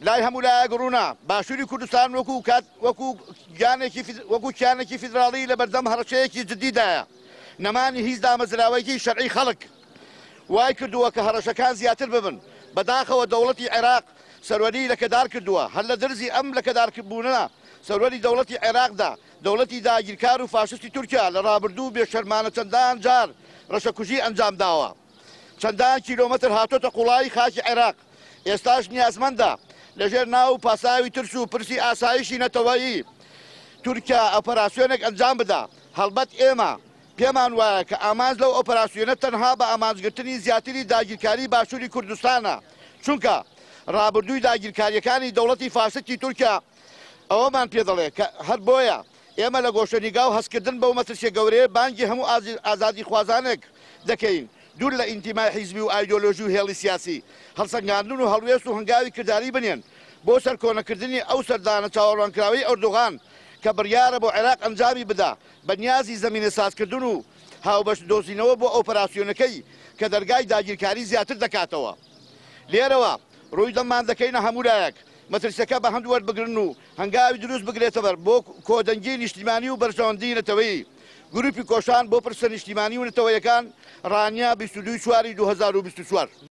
لای هەموو لایەک ڕوونە، باشووری کوردستان وەکو کات وەکو گیانێکی وەکو کیانێکی فیدراڵی لەبەردەم هەڕەشەیەکی جددیدایە. نەمانی هیچ دامەزراوەیەکی شەرعی خەڵک وای کردووە کە هەڕەشەکان زیاتر ببن. بەداخەوە دەوڵەتی عێراق سەروەریی لەکەدار کردووە. هەر لە درزی ئەم لەکەداربوونە سەروەری دەوڵەتی عێراقدا، دەوڵەتی داگیرکار و فاشستی تورکیا لە ڕابردوو بێشەرمانە چەندان جار ڕەشەکوژی ئەنجام داوە. چەندان کیلۆمەتر هاتۆتە قوڵایی خاکی عێراق، ئێستاش نیازمەندە لەژێر ناو و پاساوی ترس و پرسی ئاسایشی نەتەوەیی تورکیا ئۆپەراسیۆنێک ئەنجام بدا. هەڵبەت ئێمە پێمان وایە کە ئامانج لەو ئۆپەراسیۆنە تەنها بە ئامانجگرتنی زیاتری داگیرکاری باشووری کوردستانە، چونکە ڕابردووی داگیرکارییەکانی دەوڵەتی فاشستی تورکیا ئەوەمان پێدەڵێ کە هەر بۆیە ئێمە لە گۆشەنیگا و هەستکردن بەو مەترسیە گەورەیە بانگی هەموو ئازادیخوازانێک دەکەین دوور لە ئینتیمای حیزبی و ئایدۆلۆژی و هێڵی سیاسی هەڵسەنگاندن و هەڵوێست و هەنگاوی کرداری بنێن بۆ سەرکۆنەکردنی ئەو سەردانە چاوەڕوانکراوەی ئەردۆغان کە بڕیارە بۆ عێراق ئەنجامی بدا بە نیازی زەمینەسازکردن و هاوبەش دۆزینەوە بۆ ئۆپەراسیۆنەکەی کە دەرگای داگیرکاری زیاتر دەکاتەوە. لێرەوە ڕووی دڵمان دەکەینە هەموو لایەک مەترسیەکە بە هەند وەربگرن و هەنگاوی دروست بگرێتەبەر بۆ کۆدەنگی نیشتیمانی و بەرژەوەندی نەتەوەیی. گروپی کۆشان بۆ پرسە نیشتیمانی و نەتەوەیەکان، ڕانیە، 22 ی چواری 2024.